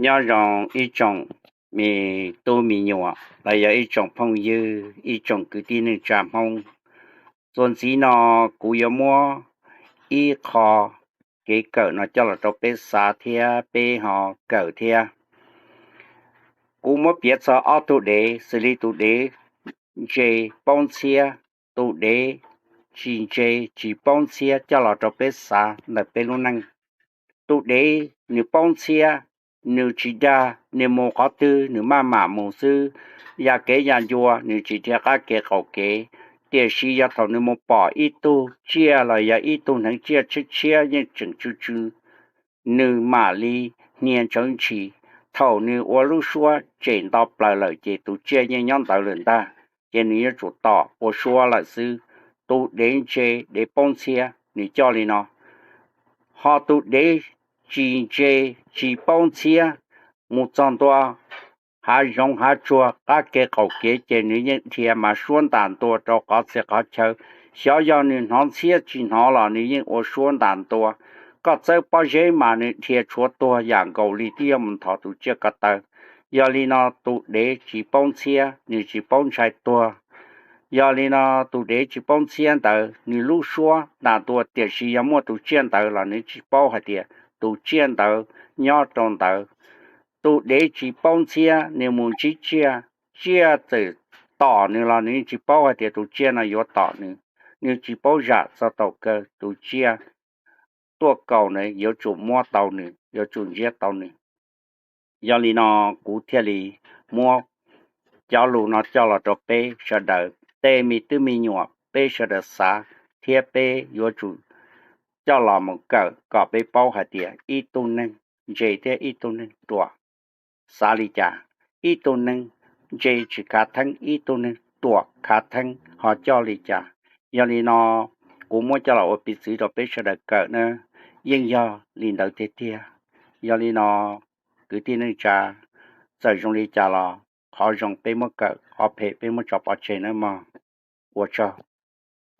Nyob zoo ib tsoom me tub me nyuam los yog ib tsoom phooj ywg, ib tsoom kwv tij neej tsa Hmoob. Txuas ntxiv no kuv yuav muab ib qho kev kawm no coj los rau peb xav thiab peb ho kawm thiab. Kuv muab piav txog ob tug dev xws li tus dev ntse paub ntxhiab, tus dev tsis ntse tsis paub ntxhiab coj los rau peb xav ntawm peb lub neej. Tus dev nws paub ntxhiab, nws tsis dag, nws mus qhov twg nws maj mam mus xwb, ya kev ya ncua nws tsis dhia qab kev qaum kev. Tiam sis yog thaum nws mus pom ib tug tsiaj los yog ib tug hneev tsiaj tshiab tshiab yeej tseem tsw tsw, nws mam li hnia ntshawv ntshis. Thaum nws ua lub suab tsem nto plaws lawm ces tus tsiaj yeej nyob ntawd lawm ntag, ces nws yuav tsum tom ua suab lawm xwb. Tus dev ntse dev paub ntxhiab nws coj li no. Ho tus dev tsis ntse tsis paub ntxhiab, mus txog ntua hav zoov hav tsuag qab kev qaum kev ces nws yeej dhia mas suab ntas ntua rau qhov txhia qhov chaw. Xyov yog nws hnov ntxhiab tsis hnov los nws yeej ua suab ntas ntua. Koj txawb pob zeb mas nws dhia tshuav tuag yam nkaus li twb yuav mus nthov tus tsiaj ko taw. Yog li no tus dev tsis paub ntxhiab, nws tsis paub ntshai tuag. Yog li no tus dev tsis paub ntxhiab ntawd nws lub suab ntas ntua tiam sis yog muaj tus tsiaj ntawd los nws tsis paub hais tias tus tsiaj ntawd nyob rau ntawd. Tus dev tsis paub ntxhiab nws mus ntsib tsiaj, tsiaj txawm tom nws los nws tsis paub hais tias tus tsiaj no yuav tom nws. Nws tsis paub zam txog thaum kawg tus tsiaj tuaj kaus nws yuav tsum muab tau nws, yuav tsum ntsiab tau nws. Yog li no kuv thiaj li muab cov lus no coj los rau peb sawv daws tej me tub me nyuam peb sawv daws xav, thiab peb yuav tsum coj los mus kawm kom peb paub hais tias ib tug neeg ntse thiab ib tug neeg ruam xav li cas, ib tug neeg ntse tsis khav theeb, ib tug neeg ruam khav theeb ho coj li cas. Yog li no kuv muab coj los ua piv txwv rau peb sawv daws kawm na, yeej yog li ntawd tiag tiag. Yog li no kwv tij neej tsa, txawm zoo li cas los qhov zoo peb muab kawm, qhov phem peb muab tso pov tseg nawb mog. Ua tsaug.